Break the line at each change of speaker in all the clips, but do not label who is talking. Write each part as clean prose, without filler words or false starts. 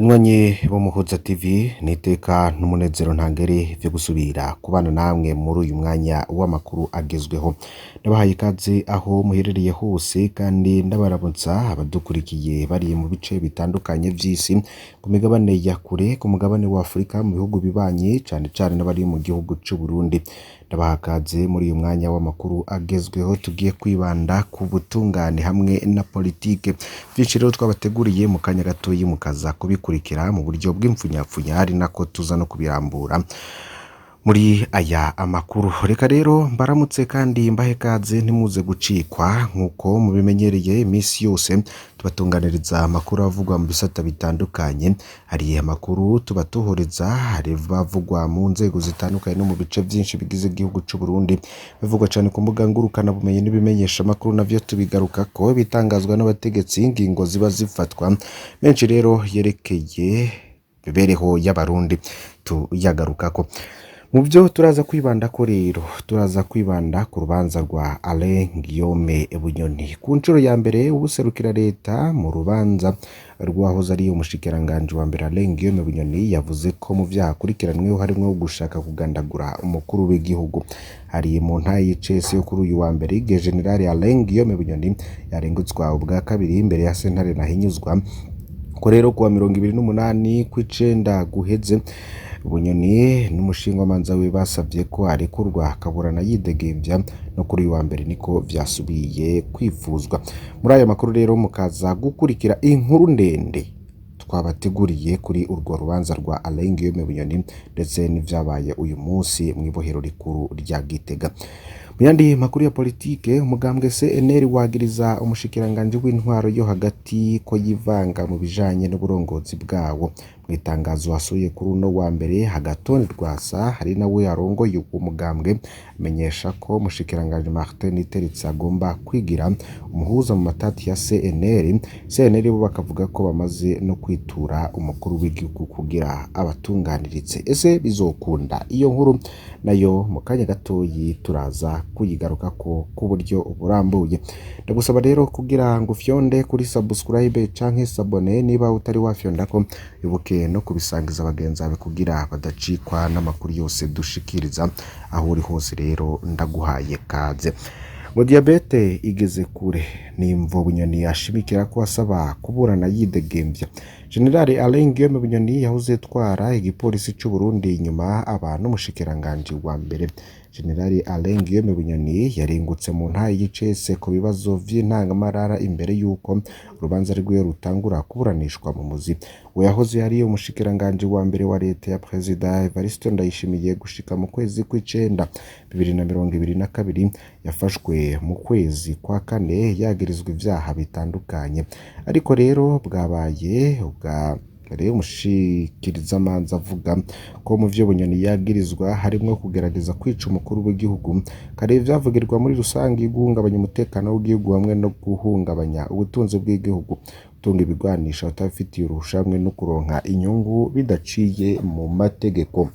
Banywanyi b'Umuhuza TV, n'iteka n'umunezero ntangere vyo gusubira kubana namwe muri uyu mwanya w'amakuru agezweho. Ndabahaye ikaze aho muherereye hose kandi ndabaramutsa abadukurikiye bari mu bice bitandukanye vy'isi, ku migabane ya kure, ku mugabane wa Afrika, mu bihugu bibanyi, cane cane n'abari mu gihugu c'Uburundi. Ndabaha ikaze muri uyu mwanya w'amakuru agezweho tugiye kwibanda ku butungane hamwe na politike. Vyinshi rero twabateguriye mu kanya gatoyi mukaza kubikurikira mu buryo bw'impfunyapfunya, ari nako tuza no kubirambura muri aya amakuru. Reka rero mbaramutse kandi mbahe ikaze, ntimuze gucikwa. Nk'uko mubimenyereye, iminsi yose tubatunganiriza amakuru avugwa mu bisata bitandukanye. Hari amakuru tuba tuhoreza, hari avugwa mu nzego zitandukanye no mu bice vyinshi bigize igihugu c'Uburundi, bivugwa cane ku mbuga ngurukanabumenyi n'ibimenyeshamakuru navyo tubigarukako, bitangazwa n'abategetsi, ingingo ziba zifatwa, menshi rero yerekeye imibereho y'Abarundi tuyagarukako. Mu vyo turaza kwibandako rero, turaza kwibanda ku rubanza rwa Alain Guillaume Bunyoni. Ku ncuro ya mbere, uwuserukira leta mu rubanza rw'uwahoze ari umushikiranganji wa mbere Alain Guillaume Bunyoni yavuze ko mu vyaha akurikiranweho harimwo gushaka kugandagura umukuru w'igihugu. Hari mu ntahe y'icese yo kuri uyu wa mbere, igihe General Alain Guillaume Bunyoni yarengutswa ubwa kabiri imbere ya sentare ntahinyuzwa. Ko rero kuwa 28 kw'icenda guheze, Bunyoni n'umushingwamanza wiwe basavye ko arekurwa akaburana yidegemvya, no kuri uyu wa mbere niko vyasubiye kwifuzwa. Muri aya makuru rero mukaza gukurikira inkuru ndende twabateguriye kuri urwo rubanza rwa Alain Guillaume Bunyoni ndetse n'ivyabaye uyu munsi mw'ibohero rikuru rya Gitega. Mu yandi makuru ya politike, umugambwe CNL wagiriza umushikiranganji w'intwaro yo hagati ko yivanga mu bijanye n'uburongozi bwawo. Mw'itangazo wasohoye kuri uno wa mbere, Agathon Rwasa ari nawe arongoye uwo mugambwe amenyesha ko umushikiranganji Martin Niteretse agomba kwigira umuhuza mu matati ya CNL. CNL bo bakavuga ko bamaze no kwitura umukuru w'igihugu kugira abatunganiritse. Ese bizokunda? Iyo nkuru nayo mu kanya gatoyi turaza kuyigarukako ku buryo burambuye. Ndagusaba rero kugira ngo ufyonde kuri subscribe canke s'abonner niba utari wafyondako, ibuke no kubisangiza bagenzi bawe kugira badacikwa n'amakuru yose dushikiriza. Aho uri hose rero ndaguhaye kaze. Ngo diabète igeze kure, nimvo Bunyoni ashimikira ko asaba kuburana yidegemvya. General Alain Guillaume Bunyoni yahoze atwara igipolisi c'Uburundi, inyuma aba n'umushikiranganji wa mbere. General Alain Guillaume Bunyoni yarengutse mu ntahe y'icese ku bibazo vy'intangamarara imbere y'uko urubanza rwiwe rutangura kuburanishwa mu muzi. We yahoze ari umushikiranganji wa mbere wa leta ya Perezida Evariste Ndayishimiye gushika mu kwezi kw'icenda 2022. Yafashwe mu kwezi kwa kane yagirizwa ivyaha bitandukanye, ariko rero bwabaye ubwa mbere umushikirizamanza avuga ko mu vyo Bunyoni yagirizwa harimwo kugerageza kwica umukuru w'igihugu. Kare ivyavugirwa muri rusangi guhungabanya umutekano w'igihugu hamwe no guhungabanya ubutunzi bw'igihugu, gutunga ibigwanisho atabifitiye uruhusha hamwe no kuronka inyungu bidaciye mu mategeko.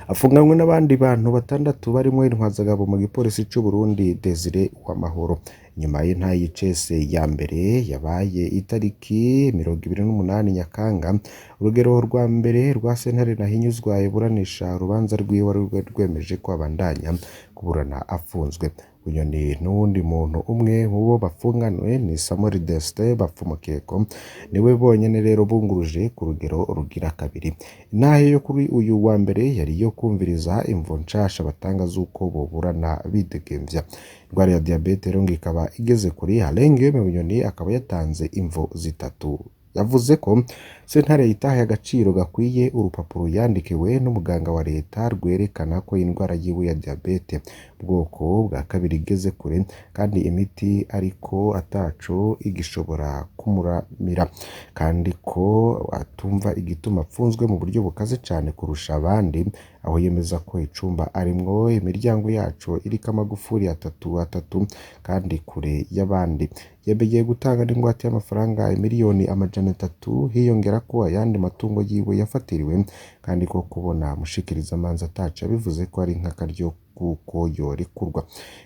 Afunganywe n'abandi bantu batandatu barimwo intwazagabo mu gipolisi c'Uburundi Desire Uwamahoro. Inyuma y'intahe y'icese ya mbere yabaye itariki 28 Nyakanga, urugero rwa mbere rwa sentare ntahinyuzwa iburanisha urubanza rwiwe rwemeje ko abandanya kuburana afunzwe. Bunyoni n'uwundi muntu umwe mu bo bafunganwe ni Samuel Destin Bapfumukeko, niwe bonyene rero bunguruje ku rugero rugira kabiri. Intahe yo kuri uyu wa mbere yari iyo kumviriza imvo nshasha batanga z'uko boburana bidegemvya. Indwara ya diabète rero ngo ikaba igeze kuri Alain Guillaume Bunyoni akaba yatanze imvo zitatu. Yavuze ko sentare itahaye agaciro gakwiye urupapuro yandikiwe n'umuganga wa leta rwerekana ko indwara yiwe ya diabète bwoko bwa kabiri igeze kure kandi imiti ariko ataco igishobora kumuramira, kandi ko atumva igituma apfunzwe mu buryo bukaze cane kurusha abandi, aho yemeza ko icumba arimwo imiryango yaco iriko amagufuri atatu atatu kandi kure y'abandi. Yemeye gutanga n'ingwate y'amafaranga 300,000,000, hiyongerako ayandi matungo yiwe yafatiriwe, kandi ko kubona umushikirizamanza ataco yabivuze ko ari nk'akaryo kuko yorekurwa.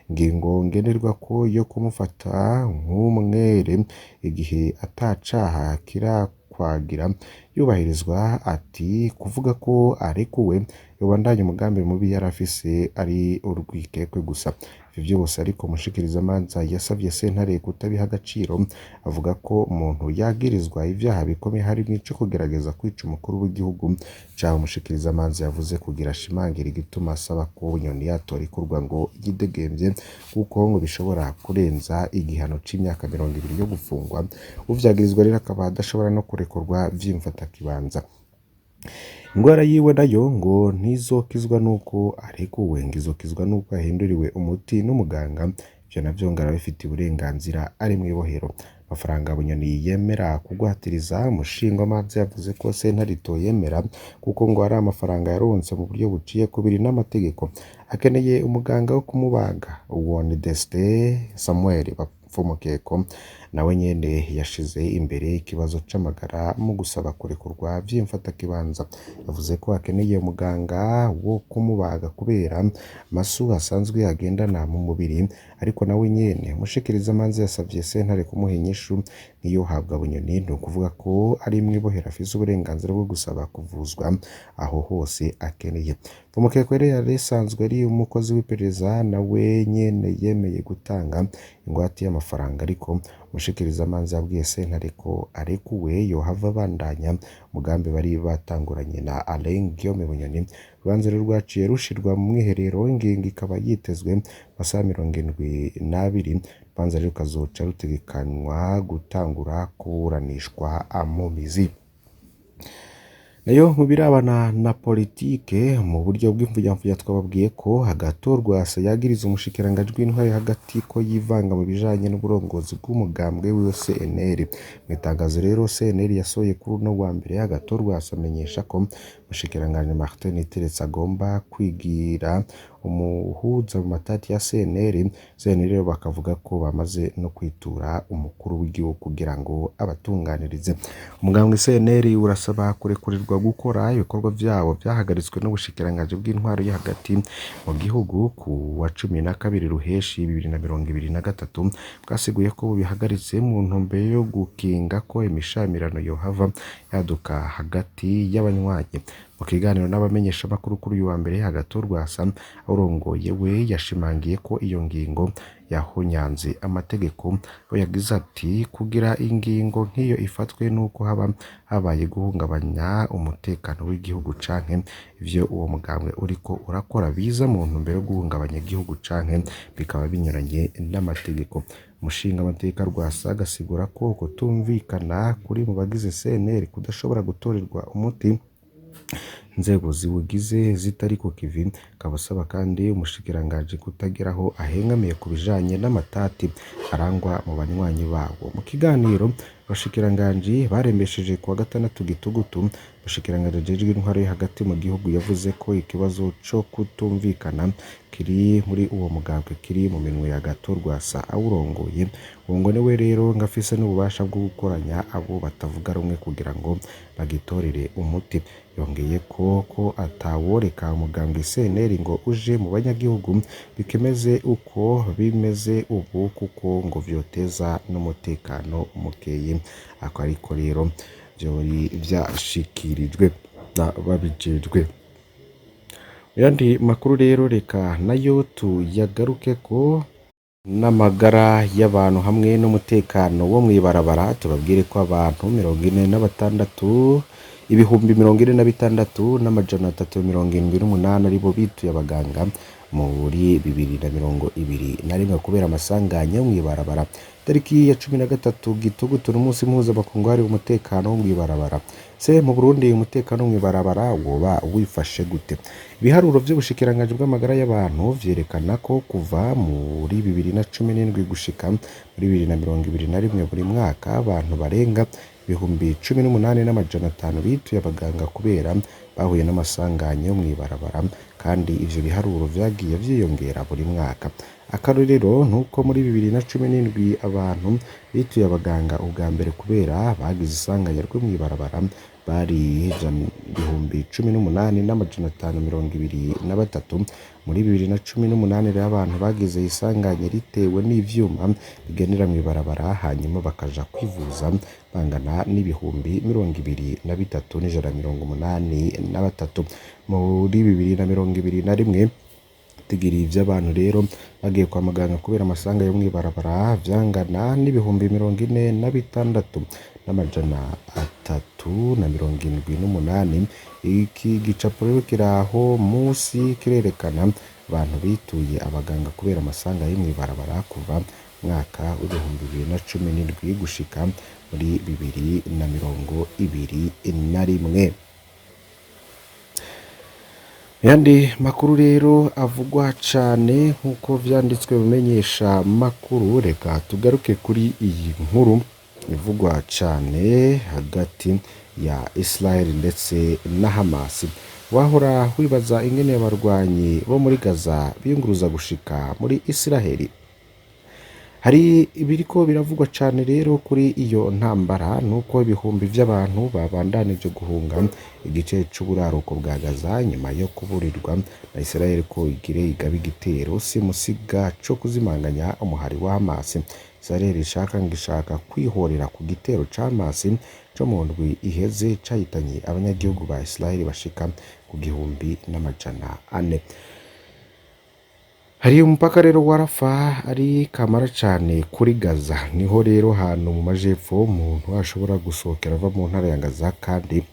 Ingingo ngenderwako yo kumufata nk'umwere igihe atacaha kirakwa. kwagira yubahirizwa. Ati kuvuga ko arekuwe yobandanya umugambi mubi yari afise ari urwikekwe gusa. Ivyo vyose ariko umushikirizamanza yasavye sentare kutabiha agaciro, avuga ko umuntu yagirizwa ivyaha bikomeye harimwo ico kugerageza kwica umukuru w'igihugu. Caho umushikirizamanza yavuze kugira ashimangire igituma asaba ko Bunyoni yatorekurwa ngo yidegemvye, kuko ngo bishobora kurenza igihano c'imyaka 20 yo gufungwa. Uvyagirizwa rero akaba adashobora no kurekurwa vy'imfatakibanza. Ingwara yiwe nayo ngo ntizokizwa nuko arekuwe, ngo izokizwa nuko ahinduriwe umuti n'umuganga. Ivyo navyo ngo arabifitiye uburenganzira ari mw'ibohero. Amafaranga Bunyoni yemera kugwatiriza, umushingwamanza yavuze ko sentare itoyemera kuko ngo ari amafaranga yaronse mu buryo buciye kubiri n'amategeko. Akeneye umuganga wo kumubaga. Uwo ni Destin Samuel Bapfumukeko, nawe nyene yashize imbere ikibazo c'amagara mu gusaba kurekurwa vy'imfatakibanza. Yavuze ko akeneye umuganga wo kumubaga kubera amasu asanzwe agendana mu mubiri, ariko nawe nyene umushikirizamanza yasavye sentare kumuha inyishu ntiyohabwa Bunyoni. Ni ukuvuga ko ari mw'ibohero afise uburenganzira bwo gusaba kuvuzwa aho hose akeneye. Mfumukeko rero yari asanzwe ari umukozi w'iperereza, nawe nyene yemeye gutanga ingwate y'amafaranga, ariko umushikirizamanza yabwiye sentare ko arekuwe yohava abandanya umugambi bari batanguranye na Alain Guillaume Bunyoni. Urubanza rero rwaciye rushirwa mu mwiherero, ingingo ikaba yitezwe mu masaha 72. Urubanza rero rukazoca rutegekanywa gutangura kuburanishwa mu mizi. Nayo mu birabana na politike mu buryo bw'imvuyamvuya, twababwiye ko Agathon Rwasa yagiriza umushikiranganji w'intwaro hagati ko yivanga mu bijanye n'uburongozi bw'umugambwe wiwe CNL. Mw'itangazo rero CNL yasohoye kuri uno wa mbere, Agathon Rwasa amenyesha ko umushikiranganji Martin Niteretse agomba kwigira umuhuza mu matati ya CNL. CNL rero bakavuga ko bamaze no kwitura umukuru w'igihugu kugira ngo abatunganirize. Umugambwe CNL urasaba kurekurirwa gukora ibikorwa vyabo vyahagaritswe n'ubushikiranganji bw'intwaro yo hagati mu gihugu ku wa 12 Ruheshi 2023. Bwasiguye ko bubihagaritse mu ntumbero yo gukinga ko imishamirano yohava yaduka hagati y'abanywanyi. Mu kiganiro n'abamenyeshamakuru kuri uyu wa mbere, Agathon Rwasa urongoye we yashimangiye ko iyo ngingo yahonyanze amategeko, aho yagize ati kugira ingingo nk'iyo ifatwe nuko haba habaye guhungabanya umutekano w'igihugu canke ivyo uwo mugambwe uriko urakora biza mu ntumbero yo guhungabanya igihugu canke bikaba binyuranye n'amategeko. Umushingamateka Rwasa agasigura ko kutumvikana kuri mu bagize CNL kudashobora gutorerwa umuti inzego ziwugize zitari ku kivi. Akaba asaba kandi umushikiranganji kutagira aho ahengamiye ku bijanye n'amatati arangwa mu banywanyi bawo. Mu kiganiro abashikiranganji baremesheje kuwa gatandatu Gitugutu, umushikiranganji ajejwe intwaro yo hagati mu gihugu yavuze ko ikibazo co kutumvikana kiri muri uwo mugambwe kiri mu minwe ya Agathon Rwasa awurongoye. Uwo ngo niwe rero ngo afise n'ububasha bwo gukoranya abo batavuga rumwe kugira ngo bagitorere umuti. Yongeye ko ataworeka umugambwe CNL ngo uje mu banyagihugu bikemeze uko bimeze ubu, kuko ngo vyoteza n'umutekano mukeyi. Ako ariko rero vyori vyashikirijwe na babijejwe. Mu yandi makuru rero reka nayo tuyagarukeko n'amagara y'abantu hamwe n'umutekano wo mw'ibarabara. Tubabwire ko abantu 46, 46,378 aribo bituye abaganga muri 2021 kubera amasanganya yo mw'ibarabara. Tariki ya 13 Gitugutu n'umunsi mpuzamakungu wahariwe umutekano wo mw'ibarabara. Se mu Burundi umutekano wo mw'ibarabara woba wifashe gute? Ibiharuro vy'ubushikiranganji bw'amagara y'abantu vyerekana ko kuva muri 2017 gushika muri 2021 buri mwaka abantu barenga 18,500 bituye abaganga kubera bahuye n'amasanganya yo mw'ibarabara, kandi ivyo biharuro vyagiye vyiyongera buri mwaka. Akarorero nuko muri 2017 abantu bituye abaganga ubwa mbere kubera bagize isanganya ryo mw'ibarabara bari 18,523. Muri 2018 rero abantu bagize isanganya ritewe n'ivyuma bigendera mw'ibarabara hanyuma bakaja kwivuza bangana n'23,183. Muri 2021 ibitigiri vy'abantu rero bagiye kwa muganga kubera amasanga yo mw'ibarabara vyangana n'46,378. Iki gicapo rero kiraho musi kirerekana abantu bituye abaganga kubera amasanga yo mw'ibarabara kuva mwaka w'2017 gushika muri 2021. Ayandi makuru rero avugwa cane nk'uko vyanditswe mu menyesha makuru, reka tugaruke kuri iyi nkuru ivugwa cane hagati ya Israel ndetse na Hamas. Wahora wibaza ingene abarwanyi bo muri Gaza biyunguruza gushika muri Israel? Hari ibiriko biravugwa cane rero kuri iyo ntambara, nuko ibihumbi vy'abantu babandanije guhunga igice c'uburaruko bwa Gaza nyuma yo kuburirwa na Israel ko igire igabe igitero simusiga co kuzimanganya umuhari wa Hamas. Israel ishaka ngo ishaka kwihorera ku gitero ca Hamas co mu ndwi iheze cahitanye abanyagihugu ba Israel bashika ku 1,400. Hari umupaka rero wa Rafa ari kamara cane kuri Gaza, niho rero hantu mu majepfo umuntu ashobora gusohokera ava mu ntara ya Gaza kandi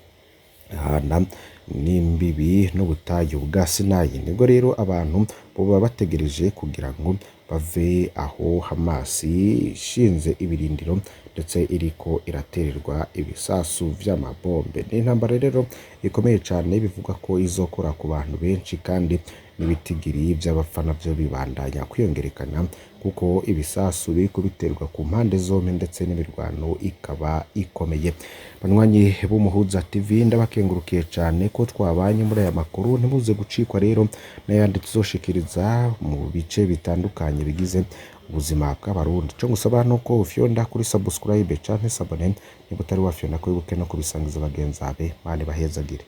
ahana n'imbibi n'ubutayu bwa Sinayi. Nibwo rero abantu boba bategereje kugira ngo bave aho Hamas ishinze ibirindiro ndetse iriko iratererwa ibisasu vy'amabombe. Ni intambara rero ikomeye cane bivugwa ko izokora ku bantu benshi kandi n'ibitigiri vy'abapfa navyo bibandanya kwiyongerekana kuko ibisasu biriko biterwa ku mpande zompi ndetse n'imirwano ikaba ikomeye. Banywanyi b'Umuhuza TV, ndabakengurukiye cane ko twabanye muri aya makuru, ntimuze gucikwa rero n'ayandi tuzoshikiriza mu bice bitandukanye bigize ubuzima bw'Abarundi. Ico ngusaba nuko ufyonda kuri subscribe canke s'abonner niba utari wafyonda, wibuke no kubisangiza bagenzi bawe. Imana ibahezagire.